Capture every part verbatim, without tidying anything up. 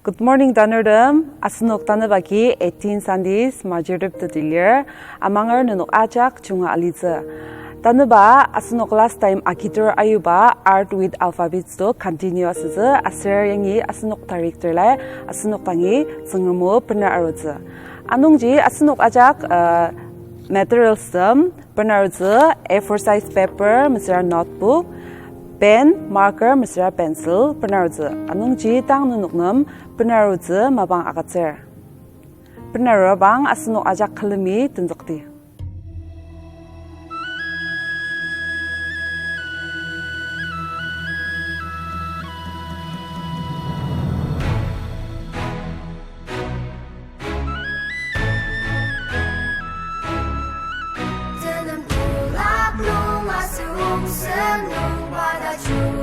Good morning, tanurtem. Asenok tanüba ki eighteen Sundays majortep teti lir. Amanger nenok ajak junga alitsü. Tanüba asenok last time agitur ayuba Art with Alphabets to continue asütsü, aser yangi asenok director lai asenok dangi Tsüngrem o bener arutsü. Anungji asenok ajak, uh, materials tem bener arutsü, A four size paper mesüra notebook, pen, marker mesüra pencil bener arutsü. Anungji tang nenok nem bener arutsü mapang agütsür. Bener arubang asenok ajak külemi tenzükdi. Tenem kulak nung aser rongsen nung pa tajung,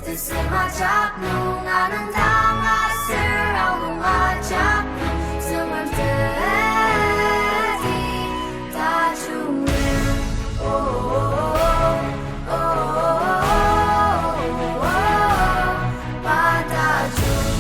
tesem ajak nung anendang aser aonung ajak nung Tsüngrem teti tajung lir. O, o, o, pa tajung.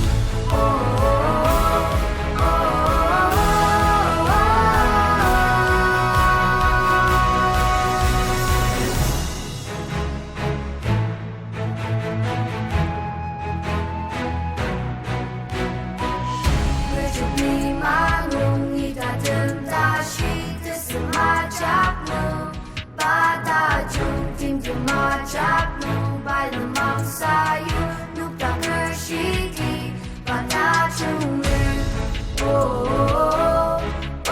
Mejok lima nung ita tem tashi tesem ajak nung pa tajung, timtem ajak nung pai lenmang sayu noktaker shidi pa tajung lir. O, o, o,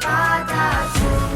pa tajung.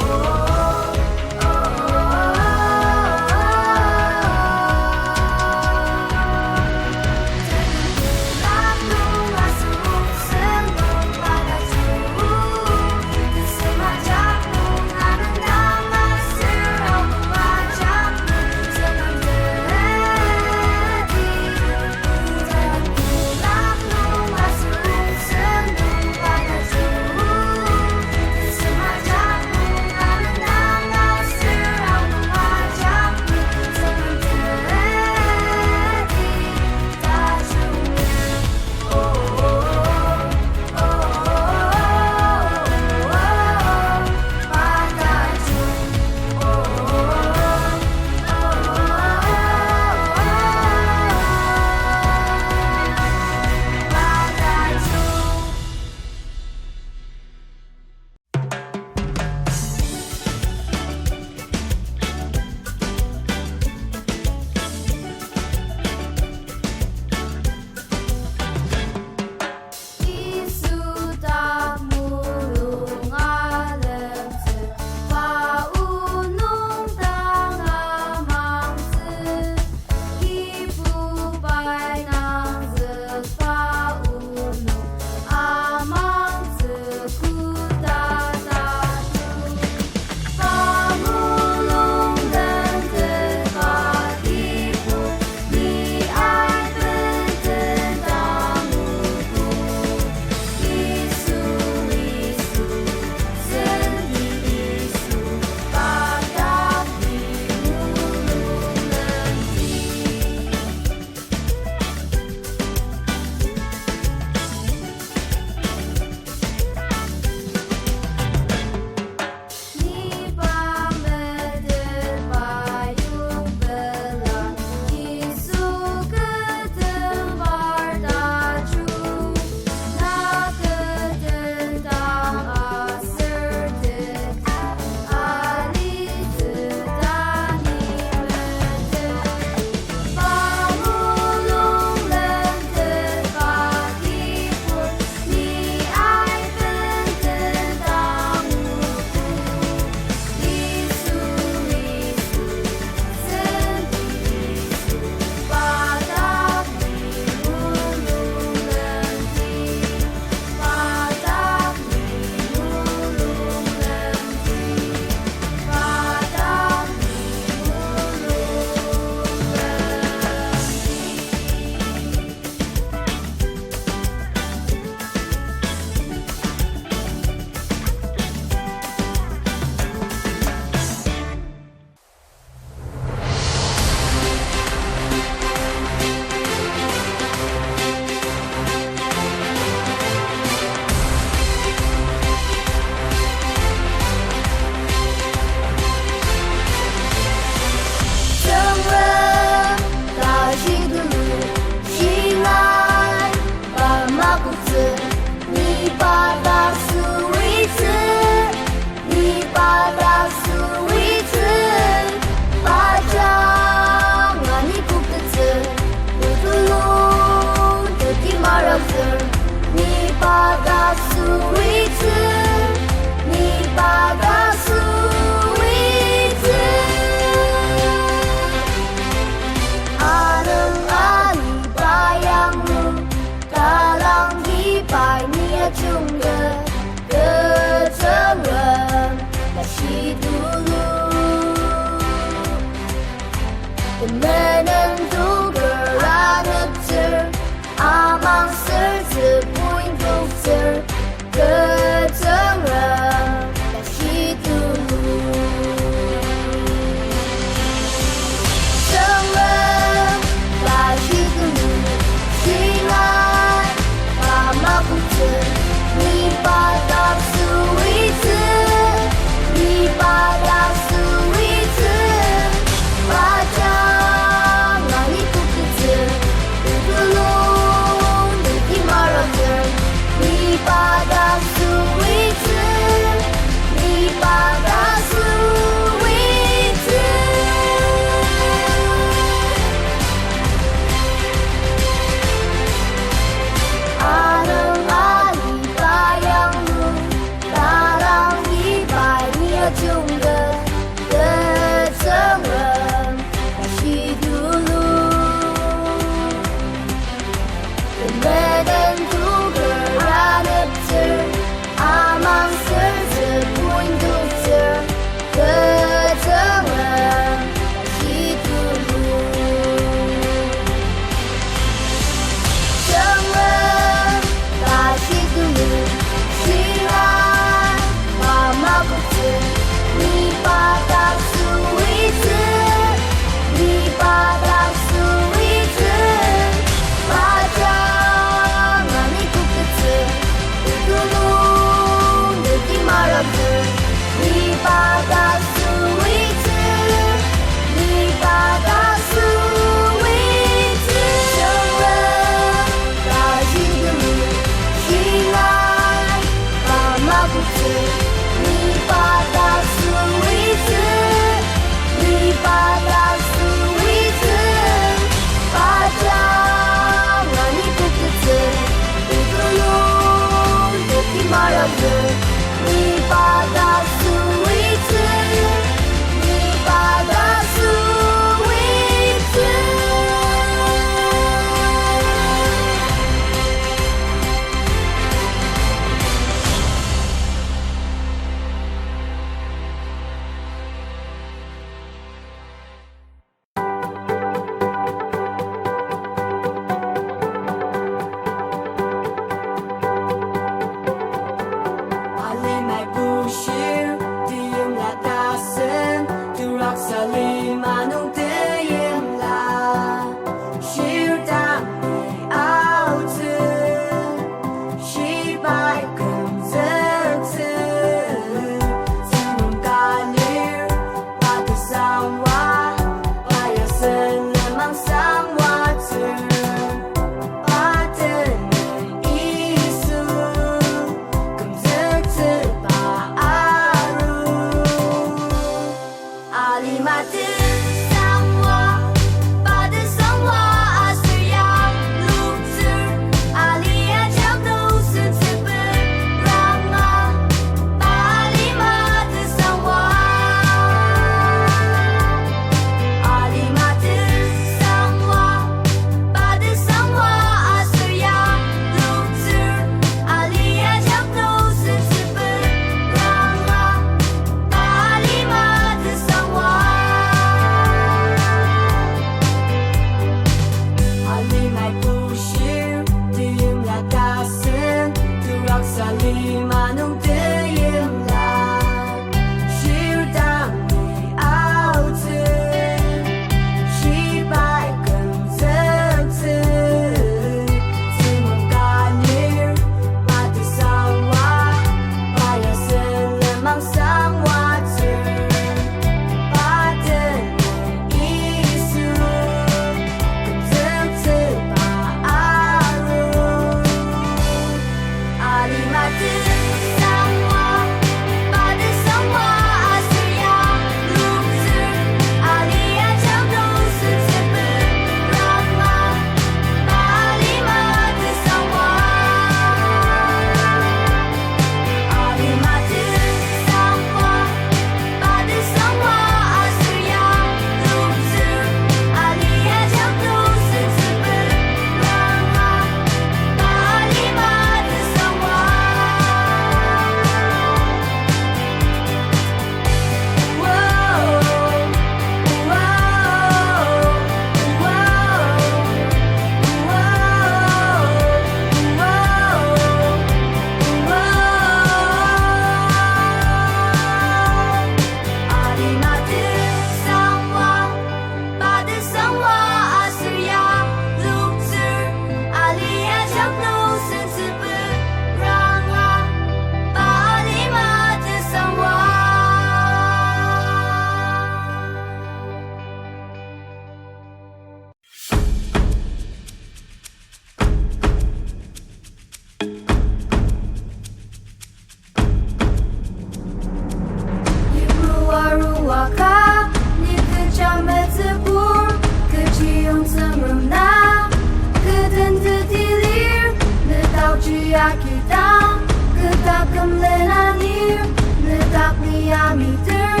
Yamiter,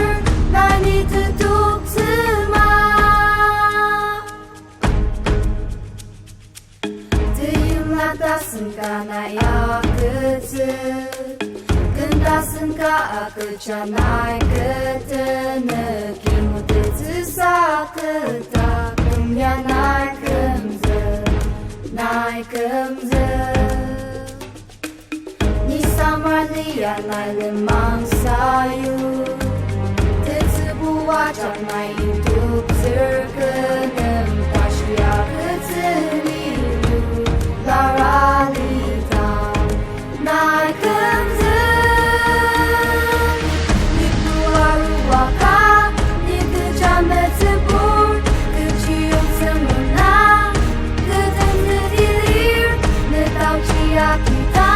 nai ni tetoktsüma. Teimla tasen ka nai agütsü, ken tasen ka agüja nai ketenü, kimu tetsüsa keta, küm ya nai kümzü, nai kümzü. Ni samra ni ya nai lenmang sayu. Tetsübu ajak nai intuk zirkenem, tashi agütsü ni yu lara lita. Nai kümzü, nipu arua ka, ni kecha metsübur, kechi yongsen mena, keten tetilir, nedak chia kita,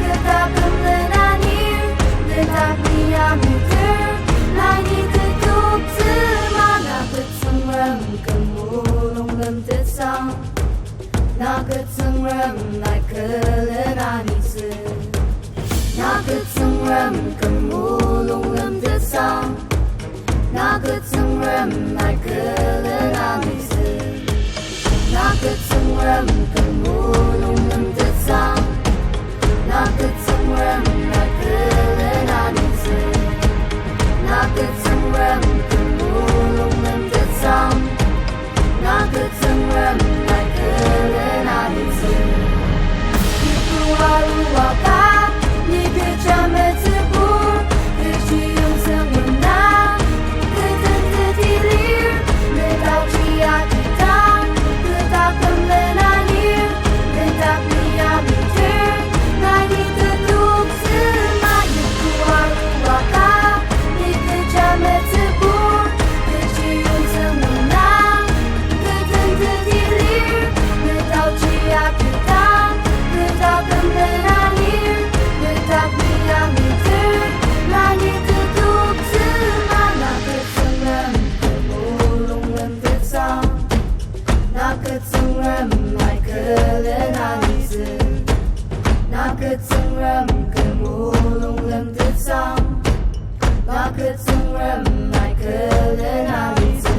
kedak kümlen anir, nedak nia miter, nai ni tetoktsüma. Na kü Tsüngrem kü mulung lemtetsang, na kü Tsüngrem nai külen anitsü. Na kü Tsüngrem kü mulung lemtetsang, na kü Tsüngrem nai külen anitsü. Na kü Tsüngrem kü mulung lemtetsang, na kü Tsüngrem nai külen anitsü. Na kü Tsüngrem kü mulung lemtetsang, na kü Tsüngrem nai külen anitsü. Kibu arua ka, ni kecha metsübur, kechi yongsen mena, keten tetilir, nedak chia kita, kedak kümlen anir, nedak nia miter, nai ni tetoktsüma. Kibu arua ka, ni kecha metsübur, kechi yongsen mena, keten tetilir, nedak chia kita, kedak kümlen anir, nedak nia miter, nai ni tetoktsüma. Na kü Tsüngrem kü mulung lemtetsang, na kü Tsüngrem nai külen anitsü. Na kü Tsüngrem kü mulung lemtetsang, na kü Tsüngrem nai külen anitsü.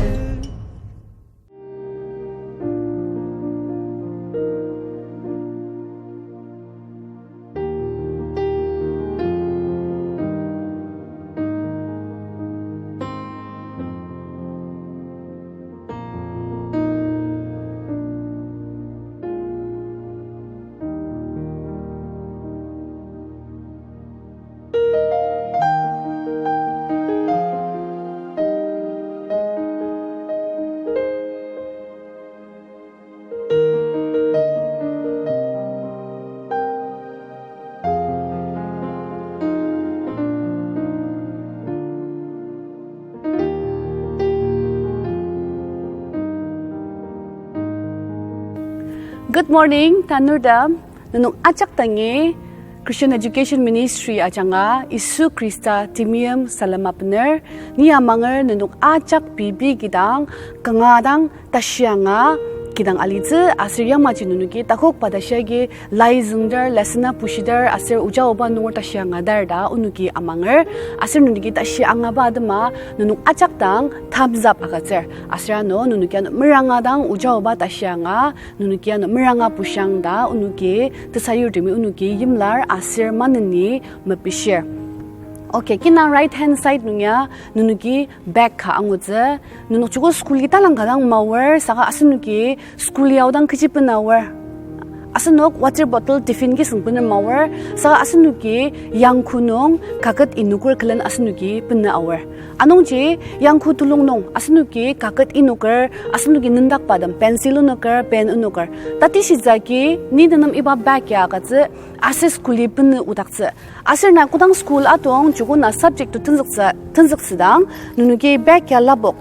Good morning, tanurtem. Nenok ajak dangi Christian Education Ministry ajanga Yisu Khrista temeim salem abener. Ni amanger nenok ajak pei pei kidang, kanga dang tashi anga kidang alitsü, aser yamaji nenoki takokba tashi agi lai züngdar, lesson-a bushidar, aser oja oba nunger tashi angadar ta onoki amanger. Aser nenoki tashi angaba atema nenok ajak dang thumbs up agütsür. Aser ano nenoki ano meranga dang oja oba tashi anga, nenoki ano meranga bushang ta onoki tesayurtemi onoki yimlar aser maneni mepishir. Okay, kina right hand side nung ya nenoki bag ka angutsü. Nenok joko school-i talang ka dang maor, saka asenoki school-i aodang kechi bena aor. Asenok water bottle, tiffin kisüng bener maor, saka asenoki yangko nung kaket inoker külen asenoki bena aor. Anungji yangko tulung nung asenoki kaket inoker, asenoki nendakba tem pencil inoker, pen inoker. Tatishitsü agi ni tenem iba bag ya agütsü, aser school-i bena odaktsü. Aser na kodang school atong joko na subject to tenzüktsü, tenzüktsüdang, nenoki bag ya lapok.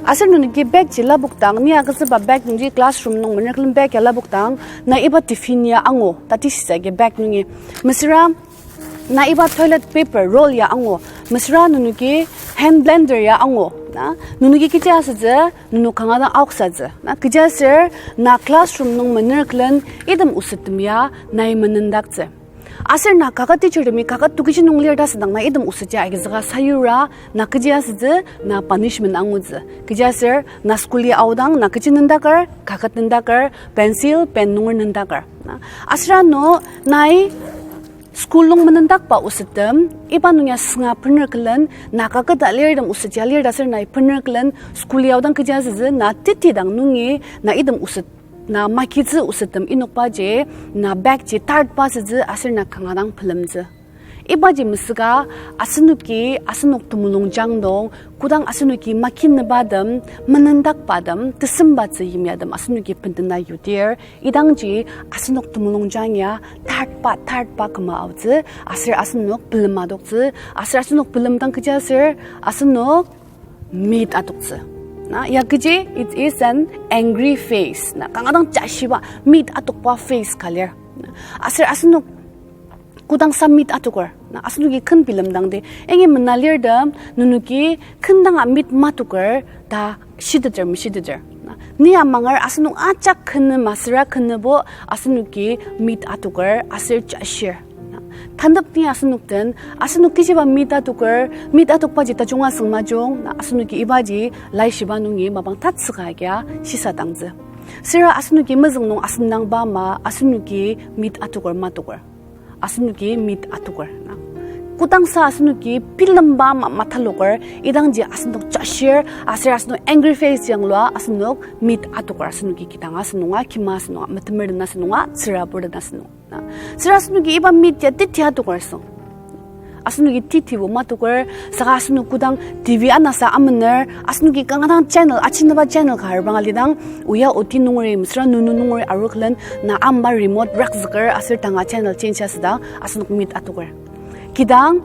Aser nenoki bag ji lapokdang, ni agütsüba bag nungji classroom nung mener külen bag ya lapokdang, na iba tiffin ya angu, tatishitsü agi bag nungi. Mesüra na iba toilet paper roll ya angu, mesüra nenoki hand blender ya angu, na, nenoki kechi asütsü, nenok kanga dang aoksatsü, na, kechiaser na classroom nung mener külen item osettem ya nai menendaktsü. Aser na kaket teacher temi kaket tokechi nung lir ta asüdang na item osetji agizüka sayura, na kechi asütsü, na punishment angutsü. Kechiaser na school-i aodang na kechi nendaker, kaket nendaker, pencil, pen nunger nendaker. Na, aser ano nai school nung menendakba osettem, iba nung ya sünga bener külen, na kaketa lirtem osetji alir ta aser nai bener külen, school-i aodang kechi asütsü, na titidang nungi, na item oset, na makitsü osettem inokbaji, na bagji tartba asütsü aser na kanga dang bilemtsü. Ibaji mesüka, asenoki, asenok temulungjang nung, kodang asenoki makinübatem, menendakbatem, tesembatsü yimyatem asenoki bendena yudir, idangji asenok temulungjang ya tartba, tartba küma aotsü, aser asenok bilem adoktsü, aser asenok bilemdang kechi aser asenok mit atoktsü. Na, ya kechi, it is an angry face. Na, kanga dang jashiba, mit atokba face ka lir. Na, aser asenok kodangsa mit atoker. Na, asenoki ken bilemdangdi, yangi mena lirtem, nenoki ken danga mit matoker ta shiteter, meshiteter. Na, ni amanger asenok ajak kenü masüra kenübo asenoki mit atoker aser jashir. Na, tanep ni asenok den, asenok kechiba mit atoker, mit atokbaji tajunga süng majung, na, asenoki ibaji laishiba nungi mapang tatsüka agia shisadangtsü. Süra asenoki mezüng nung asendangba ama, asenoki mit atoker matoker. Asenoki mit atoker, na. Kodangsa asenoki bilemba ama mataloker, idangji asenok jashir, aser asenok angry face yanglua, asenok mit atoker, asenoki kidang asünunga, kima asünunga, metemer den asünunga, tsürabur den asünunga, na. Süra asenoki iba mit ya teti atoker süng. Asenoki tetibo matoker, saka asenok kodang T V anasa amener, asenoki kanga dang channel, achinaba channel ka arubang alidang, oya oti nungeri, mesüra nunu nungeri aruklen, na amba remote rakzüker, aser tanga channel change asüdang, asenok mit atoker. Kidang,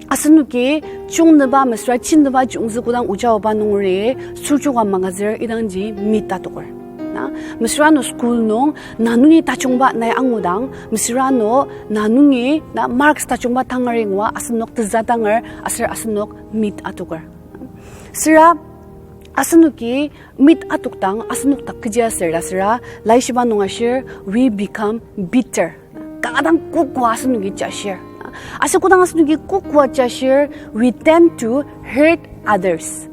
asenoki chungnüba mesüra chinnüba chungzü kodang oja oba nungeri, surjoka magazir idangji mit atoker. Na, mesüra ano school nung, na nungi tajungba nai angudang, mesüra ano, na nungi, na marks tajungba tangari ngua, asenok tezadanger, aser asenok mit atoker. Süra, asenoki mit atokdang, asenok dak kechi aser ta süra, laishiba nung ashir, we become bitter. Kanga dang kokwa asenoki jashir. Aser kodang asenoki kokwa jashir, we tend to hurt others.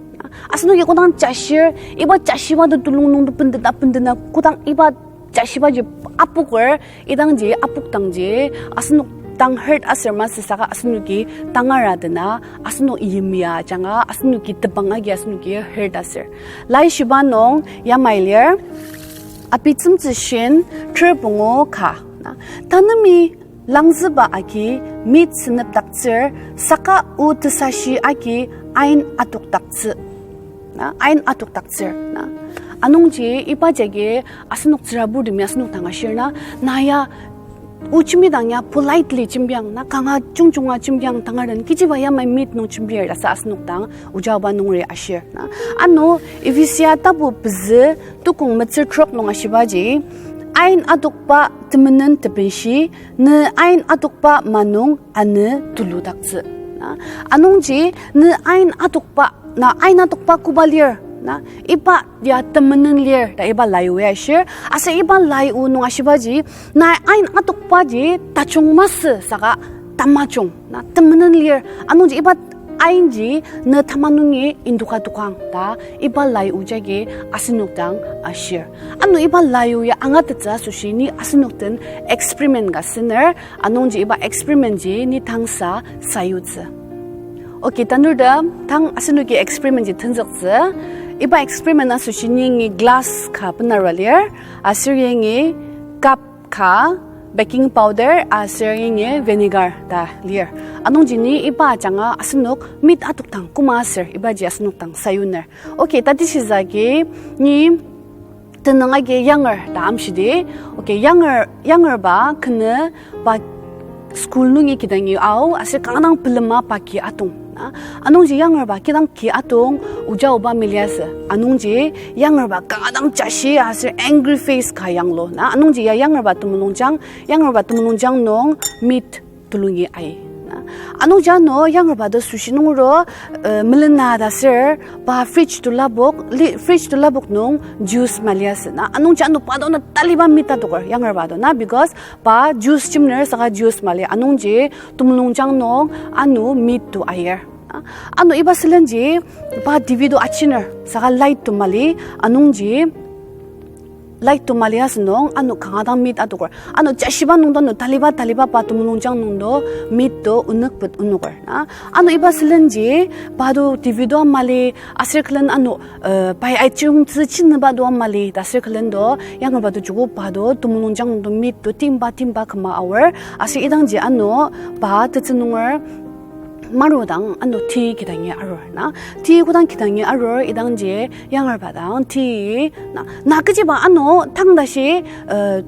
Asenoki kodang jashir, iba jashiba to tulung nung to bendena, bendena, kodang iba jashibaji apoker, idangji apokdangji, asenok dang hurt aser masü saka asenoki tangara dena, asenok yimya ajanga, asenoki tebang agi asenoki hurt aser. Laishiba nung yamai lir, Abitsümtsü shin, ter pungu ka. Tanemi langzüba agi mit senepdaktsür, saka o tesashi agi ain atokdaktsü. Na, ain atokdaktsür. Na, anungji iba jagi asenok tsüraburtemi asenok dang ashir na, na ya o jembidang ya politely jembiang, na kanga jungjunga jembiang tangaren, kechiba yamai mit nung jembir ta sa asenok dang oja oba nungeri ashir. Na, ano Efesia tapu pezü tukong metsür trok nung ashibaji, ain atokba temenen tebenshi, ne ain atokba ma nung anü tuludaktsü. Na, anungji ne ain atokba, na ain atokba koba lir, na iba ya temenen lir ta iba lai o ya ashir, aser iba lai o nung ashibaji, na ain atokbaji tajung masü saka tamajung, na temenen lir, anungji iba ainji ne tama nungi indoka tokang ta iba lai o jagi asenok dang ashir. Ano iba lai o ya angatettsü asoshi ni asenok den experiment ka süner, anungji iba experiment ji ni tangsa sayutsü. Okay, tanurtem, tang asenoki experiment ji tenzüktsü. Iba experiment asoshi ni yangi glass ka benarua lir, aser yangi cup ka, baking powder, aser yangi vinegar ta lir. Anungji ni iba ajanga asenok mit atokdang koma aser ibaji asenok dang sayuner. Okay, tatishiza agi ni tenüng agi yanger ta amshidi. Okay, yanger, yangerba kenü pa school nungi kidangi ao, aser kanga dang pelema pa ki atong. Na, anungji yangerba kidang ki atong, oja oba meliasü. Anungji yangerba kanga dang jashi aser angry face ka yanglu. Na, anungji ya yangerba temulungjang, yangerba temulungjang nung mit tulungi ai. Na, anungji ano yangerba do süshi nungro, eh, melena ta ser, pa fridge to lapok, li-, fridge to lapok nung juice mali asü. Na, anungji ano pa do na taliba meat adoker, yangerba do. Na, because pa juice jimner saka juice mali. Anungji temulungjang nung ano meat to ayir. Na, ano iba sülenji, pa T V do achiner, saka light to mali, anungji, light to mali asünung, ano kanga dang meat adoker. Ano jashiba nung do ano taliba, taliba pa temulungjang nung do meat to onükpet onoker. Na, ano iba sülenji, pa do T V do mali, aser külen ano, eh, pai aichungtsü chinüba do mali, ta aser külen do, yangerba do joko pa do temulungjang nung do meat to timba, timba küma aor, aser idangji ano pa tetsü nunger, maru dang ano ti kidangi arur na. Ti kodang kidangi arur idangji yangerba dang ti na. Na kechiba ano tang tashi, eh,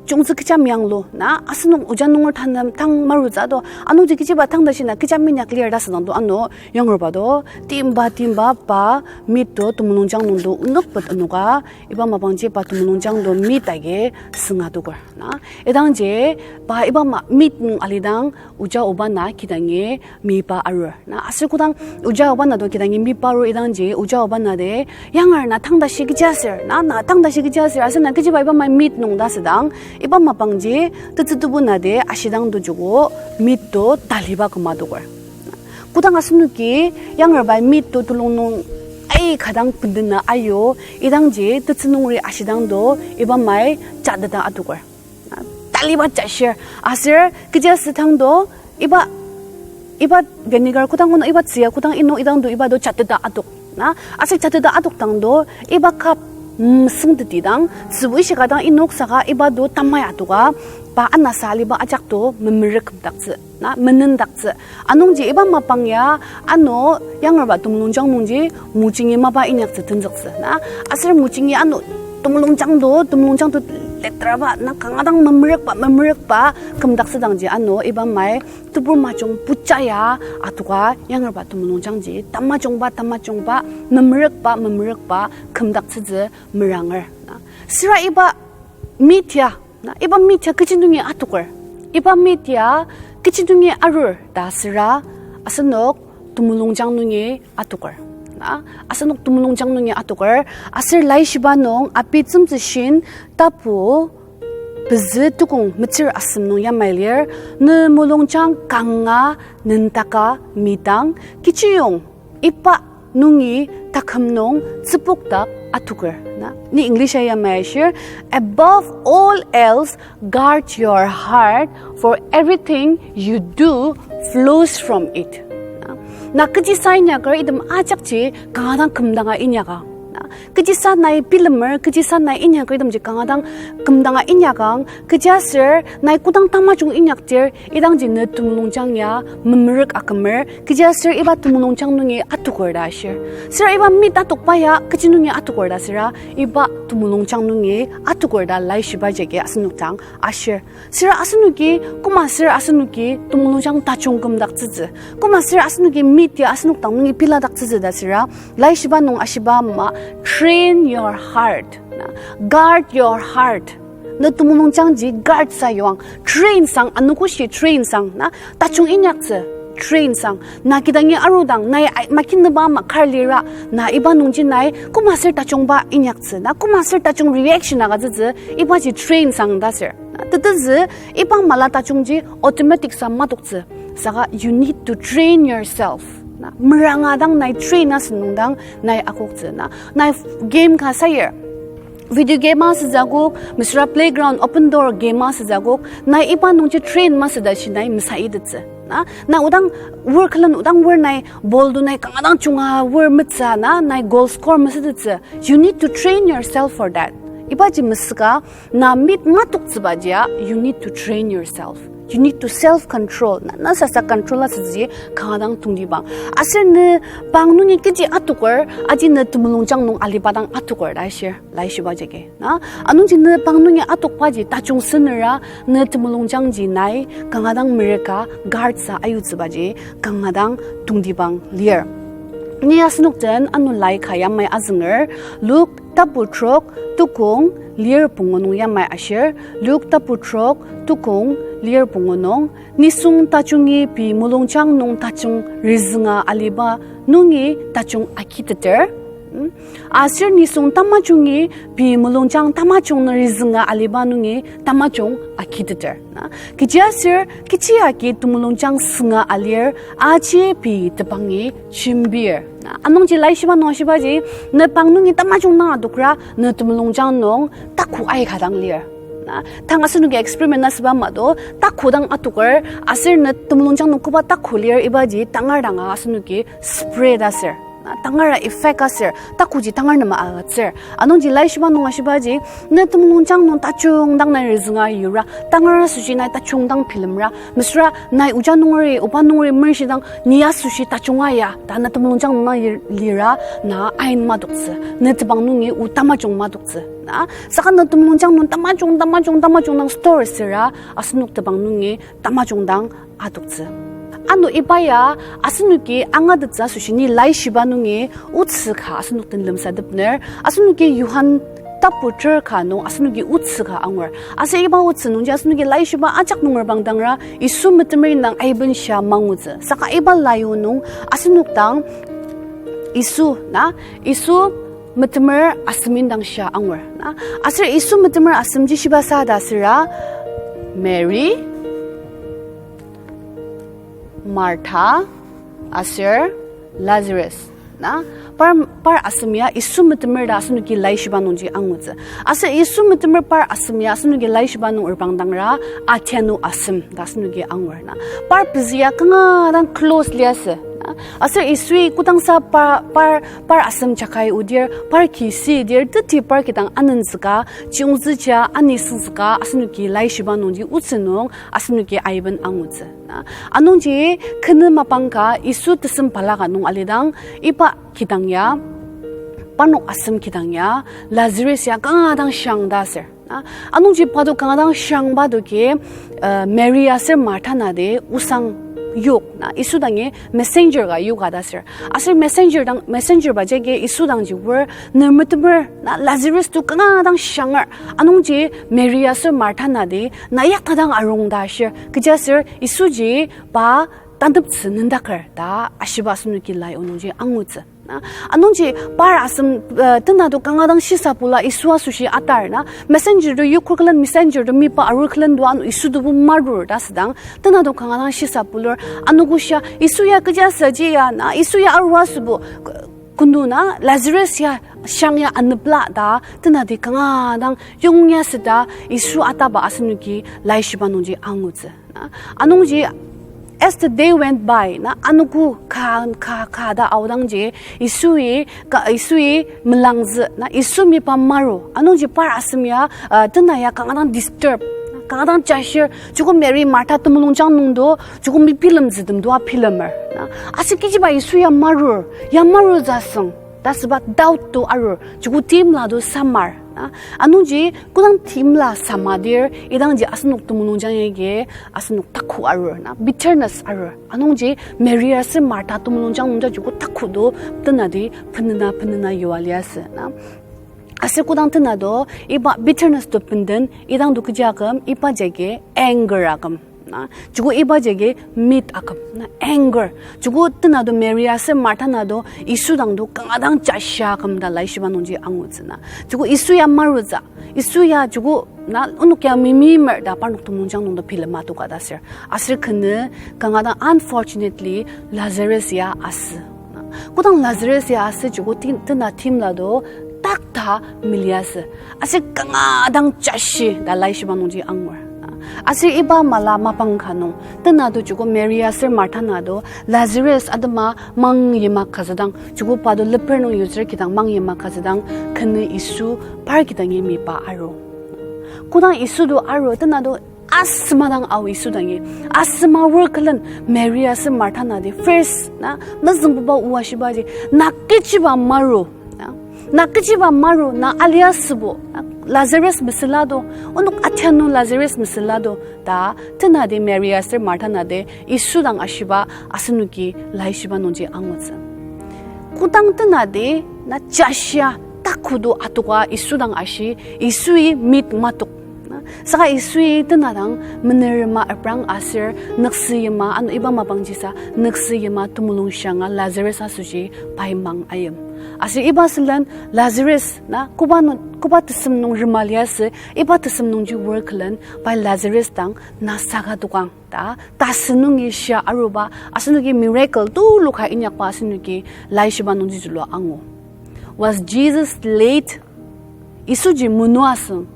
chungtsü kecha mianglu na. Asenok oja nunger tanem tang marutsü do. Anungji kechiba tang tashi na kecha minyak lir ta asüdang do ano yangerba do. Timba timba pa meat to temulungjang nung do onükpet onoka. Iba mapangji pa temulungjang do meat agi sünga doker. Na, idangji pa iba ma meat nung alidang oja oba na kidangi miba arur. Na, aser kodang oja oba na do kidangi miba arur idangji oja oba na de, yangar na tang tashi kechi asür, na, na tang tashi kechi asür, aser na kechiba iba ma meat nung ta asüdang, iba mapangji tetsü tebu na de ashidang do joko meat to taliba küma doker. Kodang asenoki yangerba meat to tulung nung aika dang bendena ayu, idangji tetsü nungri ashidang do iba mai jateta adoker. Taliba jashir. Aser kechi asüdang do iba, iba vinegar kodang ono iba tzüya kodang inu idang do iba do jateta adok. Na, aser jateta adok dang do iba cup mesüngteti dang, tzübu ishika dang inok saka iba do tamai adoka, pa anasa aliba ajak do memerük kümdaktsü. Na, menendaktsü. Anungji iba mapang ya, ano yangerba temulungjang nungji mojingi mapa inyaktsü tenzüktsü. Na, aser mojingi ano temulungjang do, temulungjang do letraba, na kanga dang memerükba, memerükba kümdaktsüdangji ano iba mai tebur majung pucha ya adoka yangerba temulungjangji tamajungba, tamajungba, memerükba, memerükba kümdaktsütsü meranger. Na, süra iba meat ya, na, iba meat ya kechi nungi adoker. Iba meat ya kechi nungi arur ta süra asenok temulungjang nungi adoker. Na, asenok temulungjang nungi adoker. Aser laishiba nung Abitsümtsüshin tapu pezü tukong metsür asem nung yamai lir, ne mulungjang kanga nendaka midang, kechiyong iba nungi taküm nung tsübokdak adoker. Na, ni English ya yamai ashir, above all else, guard your heart, for everything you do flows from it. Na, na kechisa inyaker item ajakji kanga dang kümdanga inyaka. Na, kechisa nai bilemer, kechisa nai inyaker itemji kanga dang kümdanga inyakang, kechiaser nai kodang tamajung inyakdir, idangji ne temulungjang ya memerük akümer, kechiaser iba temulungjang nungi adoker ta ashir. Süra iba meat adokba ya kechi nungi adoker ta süra, iba temulungjang nungi adoker ta laishiba jagi asenok dang ashir. Süra asenoki, koma süra asenoki temulungjang tajung kümdaktsütsü, koma süra asenoki meat ya asenok dang nungi piladaktsütsü ta süra, laishiba nung ashiba ama, train your heart, na, guard your heart. Ne temulungjangji guard sayuang, train sang, anogoshi train sang, na, tajung inyaktsü, train sang. Na kidangi arudang, nai ai-, makinüba ama kar lira, na iba nungji nai koma ser tajungba inyaktsü, na koma ser tajung reaction agütsütsü, ibaji train sang ta ser. Na tetezü, iba mala tajungji automatic sa madoktsü. Saka you need to train yourself. Na meranga dang nai train asü nungdang nai akoktsü. Na nai game ka sayir, video game asütsü akok, mesüra playground open door game asütsü akok, nai iba nungji train masü ta shi nai mesaitettsü. Na, na odang wor külen odang wor nai ball to nai kanga dang junga wor metsü na nai goal score masütettsü. You need to train yourself for that. Ibaji mesüka, na meat madoktsübaji ya, you need to train yourself. You need to self control. Na, na sasa control asütsü kanga dang tongtibang. Aser ne pang nungi kechi adoker, aji ne temulungjang nung aliba dang adoker ta shir, laishiba jagi. Na, anungji ne pang nungi adokbaji tajung senera, ne temulungjangji nai kanga dang mereka guard sa ayutsübaji kanga dang tongtibang lir. Ni asenok den ano lai ka yamai azünger, Luk tapu trok, tukong lir pungu nung yamai ashir, Luk tapu trok, tukong, lir pungu nung, nisung tajungi pei mulungjang nung tajung rizünga aliba nungi tajung agiteter. Mm. Aser nisung tamajungi pei mulungjang tamajung nung rizünga aliba nungi tamajung agiteter. Na, kechiaser kechi agi temulungjang sünga alir, aji pei tebangi jembir. Na, anungji laishiba nung ashibaji, ne pang nungi tamajung dang adokra, ne temulungjang nung taku aika dang lir. Na, tang asenoki experiment asüba mado, taku dang adoker, aser ne temulungjang nung koba taku lir ibaji tangar danga asenoki spread aser. Na, tangara effect aser, takuji tangar nem agütsür. Anungji laishiba nung ashibaji, ne temulungjang nung tajung dang nai rizünga yura, tangar asoshi nai tajung dang bilemra, mesüra nai oja nungeri, oba nungeri merenshidang ni asoshi tajunga ya, ta ne temulungjang nung nai lira, na ain madoktsü, ne tebang nungi o tamajung madoktsü. Na, saka ne temulungjang nung tamajung, tamajung, tamajung dang store süra, asenok tebang nungi tamajung dang adoktsü. Ano iba ya, asenoki angatettsü asoshi ni laishiba nungi otsü ka asenok den lemsatepner, asenoki Johan tapu ter ka nung asenoki otsü ka angur. Aser iba otsü nungji asenoki laishiba ajak nunger bangdangra Yisu metemer indang aiben shia mangutsü. Saka iba lai o nung asenok dang Yisu, na, Yisu metemer asem indang shia angur. Na, aser Yisu metemer asemji shiba sa ta süra Mary, Martha, aser Lazarus. Na, par, par asem ya Yisu metemer ta asenoki laishiba nungji angutsü. Aser Yisu metemer par asem ya asenoki laishiba nung erbangdangra atianu asem ta asenoki angur. Na, par pezü ya kanga dang close liasü. Na, aser Yisui kodangsa par, par, par asem jakai odir, par ki sidir, teti par kidang anenzüka, chiyungzüja anisüngzüka, asenoki laishiba nungji otsü nung, asenoki aiben angutsü. Na, anungji khen mapang ka Yisu tesem balaka nung alidang, iba kidang ya, parnok asem kidang ya, Lazarus ya kanga dang shiang ta aser. Na, anungji pa do kanga dang shiangba doki, uh, Mary aser Martha na di osang yok, na, Yisu dangi messenger ka yoka ta aser. Aser messenger dang, messenger ba jagi Yisu dangji wor, ne metemer, na, Lazarus to kanga dang shianger. Anungji Mary aser Martha na di, na yakta dang arung ta ashir. Kechiaser Yisuji pa taneptsü nendaker ta ashiba asenoki lai o nungji angutsü. Na, anungji par asem, uh, tena do kanga dang shisa pula Yisu asoshi atar na, messenger to yokur külen, messenger to mipa arur külen do ano Yisu to bu marur ta asüdang, tena do kanga dang shisa pulur, anogo shia, Yisu ya kechiasaji ya, na, Yisu ya arua sübo, k-, kenu na, Lazarus ya, shiang ya anepla ta, tena di kanga dang yongya süta, Yisu ataba asenoki laishiba nungji angutsü. Na, anungji, as the day went by, na, anogo ka, ka, ka ta aodangji, Yisui, ka, Yisui melangzü, na, Yisu mipa maru, anungji par asem ya, uh, tena ya kanga dang disturb, na, kanga dang jashir, joko Mary Martha temulungjang nung do, joko mi bilemzütem do abilemer, na, aser kechiba Yisu ya marur, ya marutsü asüng, ta asüba doubt to arur, joko timla to samar, na, anungji kodang timla samadir, idangji asenok temulungjang yagi, asenok taku arur, na, bitterness arur. Anungji Mary aser Martha temulungjang nungja joko taku do, tena di penena, penena yua liasü, na. Aser kodang tena do, iba bitterness to benden, idang do kechi aküm, iba jagi anger aküm. Na, joko iba jagi mid aküm, na, anger. Joko tena do Mary aser Martha na do Yisu dang do kanga dang jashia aküm ta laishiba nungji angutsü na. Joko Yisu ya marutsü, Yisu ya joko na onok ya mimimer ta parnok temulungjang nung do bilema toka ta aser. Aser khen kanga dang unfortunately Lazarus ya asü. Na, kodang Lazarus ya asü joko ti-, tena timla do takta meliasü. Aser kanga dang jashi ta laishiba nungji angur. Aser iba mala mapang ka nung, tena do joko Mary aser Martha na do Lazarus atema mang yima kazüdang, joko pa do leper nung yutsür kidang mang yima kazüdang, khen Yisu par kidangi mipa aru. Kodang Yisu do aru, tena do asüma dang ao Yisu dangi. Asüma wor külen Mary aser Martha na di first na, mezüngbuba oa shibaji, na kechiba maru, na, na kechiba maru, na alia sübo, na Lazarus mesüla do, onok atianu Lazarus mesüla do, ta, tena di Mary aser Martha na di Yisu dang ashiba asenoki laishiba nungji angutsü. Kodang tena di, na jashia, takudo atoka Yisu dang ashi, Yisui mit matok. Na, saka Yisui tenadang menerema aprang aser nüksü yima, ano iba mapangji sa nüksü yima temulung shianga Lazarus asoshi pai mang ayim. Aser iba sülen Lazarus, na, koba nung, koba tesem nung rema liasü, iba tesem nungji wor külen pai Lazarus dang na saka tokang ta, tasü nungi shia aruba, asenoki miracle tulu ka inyakba asenoki laishiba nungji zülua angu. Was Jesus late? Yisuji menoa asüng?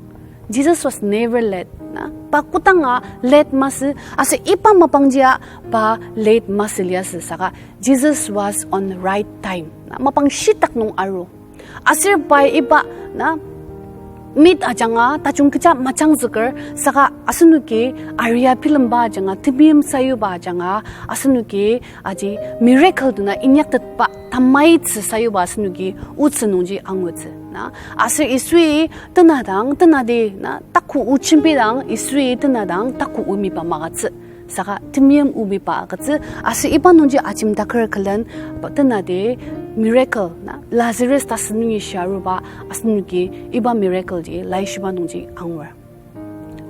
Jesus was never late, na. Pa kodanga late masü, aser iba mapangjia pa late masü liasü saka, Jesus was on right time, na, mapang shitak nung aru. Aser pai iba, na, mit ajanga tajung kecha majangzüker, saka asenoki aria bilemba ajanga, temeim sayuba ajanga, asenoki aji miracle dena inyaktetba tamaitsü sayuba asenoki otsü nungji angutsü, na. Aser Yisui tenadang, tenadi, na, taku o jembidang, Yisui tenadang taku o miba magütsü. Saka temeim o miba agütsü, aser iba nungji ajemdaker külen, pa tenadi miracle, na, Lazarus tasü nungi shia aruba, asenoki iba miracle ji laishiba nungji angur.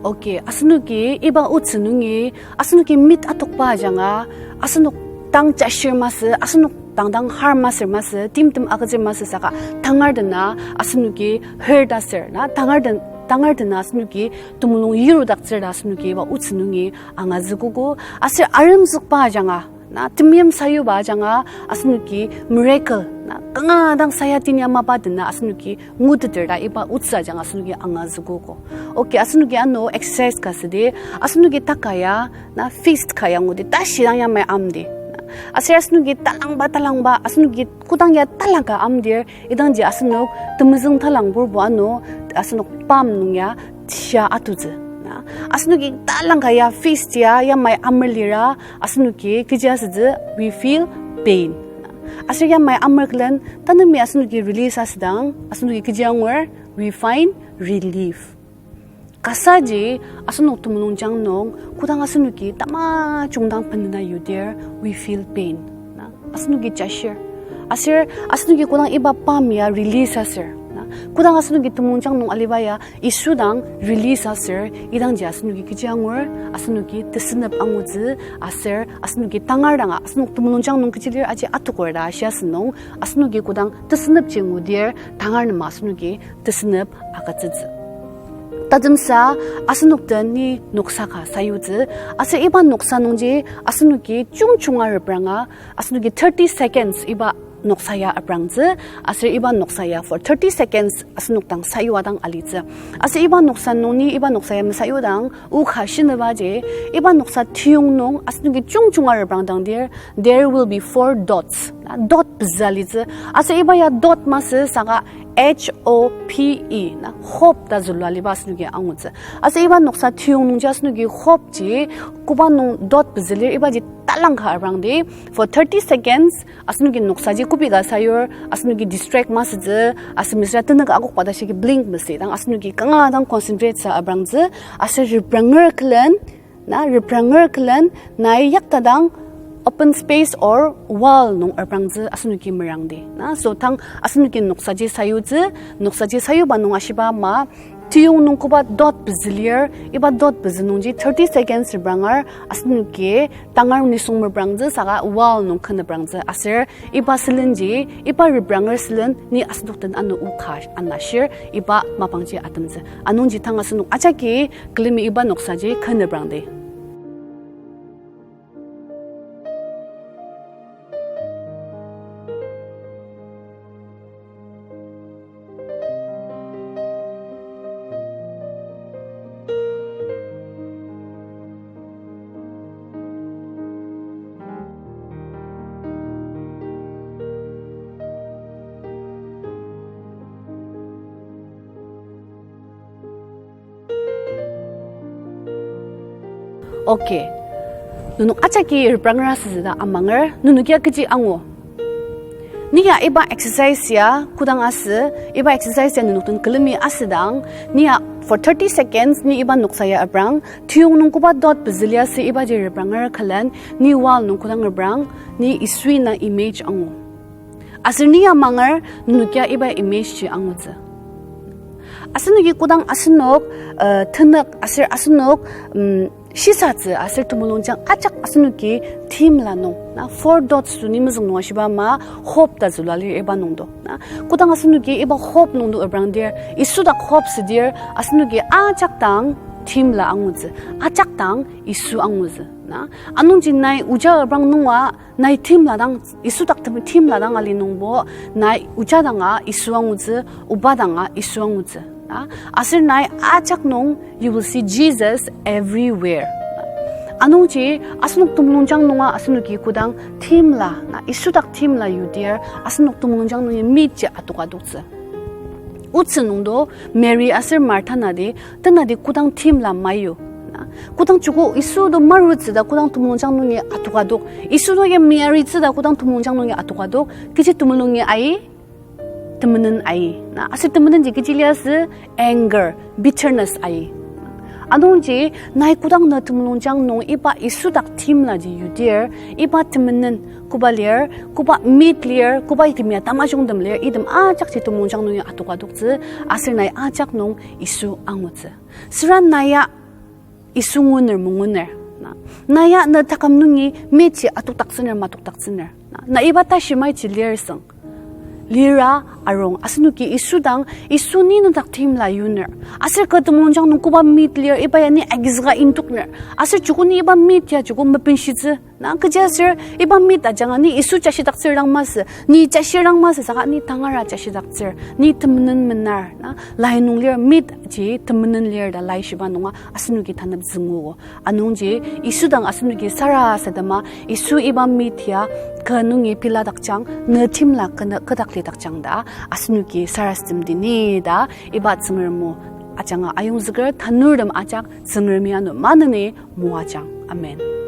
Okay, asenoki iba otsü nungi, asenoki mit atokba ajanga, asenok dang jashir masü, asenok dang dang har masür masü, timtem agütsür masü saka, tangar dena asenoki hurt aser, na, tangar den-, tangar dena asenoki temulung yirudaktsür ta asenoki iba otsü nungi angazükogo. Aser aremzükba ajanga, na, temeim sayuba ajanga, asenoki miracle, na, kanga dang sayatinya mapa dena asenoki nguteter ta iba otsü ajanga asenoki angazükogo. Okay, asenoki ano exercise ka südi, asenoki taka ya, na, fist ka ya ngudi, tashi dang yamai amdi. Aser asenoki talangba, talangba, asenoki kodang ya talaka amdir, idangji asenok temezüng talang purbo ano, asenok palm nung ya shia atutsü, na. Asenoki talangka ya fist ya yamai amer lira, asenoki kechi asütsü, we feel pain. Aser yamai amer külen, tanemi asenoki release asüdang, asenoki kechi angur, we find relief. Kasaji asenok temulungjang nung, kodang asenoki tamajung dang benena yudir, we feel pain, na, asenoki jashir. Aser asenoki kodang iba palm ya release aser, na, kodang asenoki temulungjang nung aliba ya Yisu dang release aser, idangji asenoki kechi angur, asenoki tesünep angutsü, aser asenoki tangar danga, asenok temulungjang nung kechi lir aji atoker ta shia asünung, asenoki kodang tesünepji ngudir, tangar nema asenoki tesünep agütsütsü. Tajemsa asenok den ni noksa ka sayutsü, aser iba noksa nungji asenoki jungjunga repranga, asenoki thirty seconds iba noksa ya aprangtsü, aser iba noksa ya for thirty seconds asenok dang sayua dang alitsü. Aser iba noksa nung ni iba noksa ya mesayudang, o ka shinübaji, iba noksa tiyong nung asenoki jungjunga reprangdangdir, there will be four dots. Na, dot pezü alitsü. Aser iba ya dot masü saka H O P E, na, hope ta zülua aliba asenoki angutsü. Aser iba noksa tiyong nungji asenoki hope ji, koba nung dot pezü lir ibaji talangka arangdi, for thirty seconds, asenoki noksaji kobi ka sayur, asenoki distract masütsü, aser mesüra tenük akokba ta shiki blink mesüdang, asenoki kanga dang concentrate sa aprangtsü, aser repranger külen, na, repranger külen, nai yakta dang open space or wall nung reprangtsü asenoki merangdi. Na, so tang asenoki noksaji sayutsü, noksaji sayuba nung ashiba ama, tiyong nung koba dot pezü lir, iba dot pezü nungji thirty seconds repranger, asenoki tangar nisung merprangtsü saka wall nung ken reprangtsü aser iba sülenji, iba repranger sülen ni asenok den ano o ka anashir iba mapangji atemtsü. Anungji tang asenok ajaki külemi iba noksaji ken reprangdi. Okay. Nenok ajaki repranger asütsü ta amanger, nenok ya kechi angu? Ni ya iba exercise ya kodang asü, iba exercise ya nenok den külemi asüdang, ni ya for thirty seconds ni iba noksa ya reprang, tiyong nung koba dot pezü liasü ibaji repranger külen, ni wall nung kodang reprang, ni Yisui na image angu. Aser ni ya mangar nenokia iba image ji angutsü. Asenoki kodang asenok, uh, tenük aser asenok, um, shisatsü aser temulungjang ajak asenoki timla nung. Na, four dots to ni mezüng nung ashiba ama hope ta zülua lir iba nungdo. Na, kodang asenoki iba hope nungdo ebrangdir, Yisu dak hope südir, asenoki ajak dang timla angutsü, ajak dang Yisu angutsü. Na, anungji nai oja ebrang nunga, nai timla dang, Yisu dak tem-, timla dang ali nungbo, nai oja danga Yisu angutsü, oba danga Yisu angutsü. Na, aser nai ajak nung, you will see Jesus everywhere. Anungji, asenok temulungjang nunga asenoki kodang timla, na, Yisu dak timla yudir, asenok temulungjang nungi mit ji atoka doktsü. Otsü nungdo Mary aser Martha nati, tenati kodang timla mayu. Na, kodang joko Yisu do marutsü ta kodang temulungjang nungi atoka dok. Yisu do ya Mary tsü ta kodang temulungjang nungi atoka dok. Kechi temulungi ai, temenen ai. Na, aser temenenji kechi liasü anger, bitterness ai. Anungji, nai kodang na temulungjang nung iba Yisu dak timlaji yudir, iba temenen koba lir, koba mit lir, koba item ya tamajungtem lir, item ajakji temulungjang nungi atoka doktsü, aser nai ajak nung Yisu angutsü. Süra na ya Yisu nguner manguner. Na, na ya na taküm nungi mit ji atokdaktsüner matokdaktsüner. Na, na iba tashi maiji lir süng. Lira arung, asenoki Yisu dang, Yisu ni nedak timla yuner. Aser kü temulungjang nung koba mit lir, iba ya ni agizüka indokner. Aser joko ni iba mit ya joko mepenshitsü. Na, kechiaser iba mit ajanga ni Yisu jashidaktsür dang masü, ni jashir dang masü saka ni tangara jashidaktsür, ni temenen menar, na, lai nung lir mit ji temenen lir ta laishiba nunga asenoki tanep züngogo. Anungji Yisu dang asenoki sarasadema Yisu iba mit ya kü nungi piladakjang, ne timla kene-, kedak lidakjang ta asenoki sarasademdi ni ta iba Tsüngrem o ajanga ayongzüker tanurtem ajak Tsüngremi ano maneni moajang. Amen.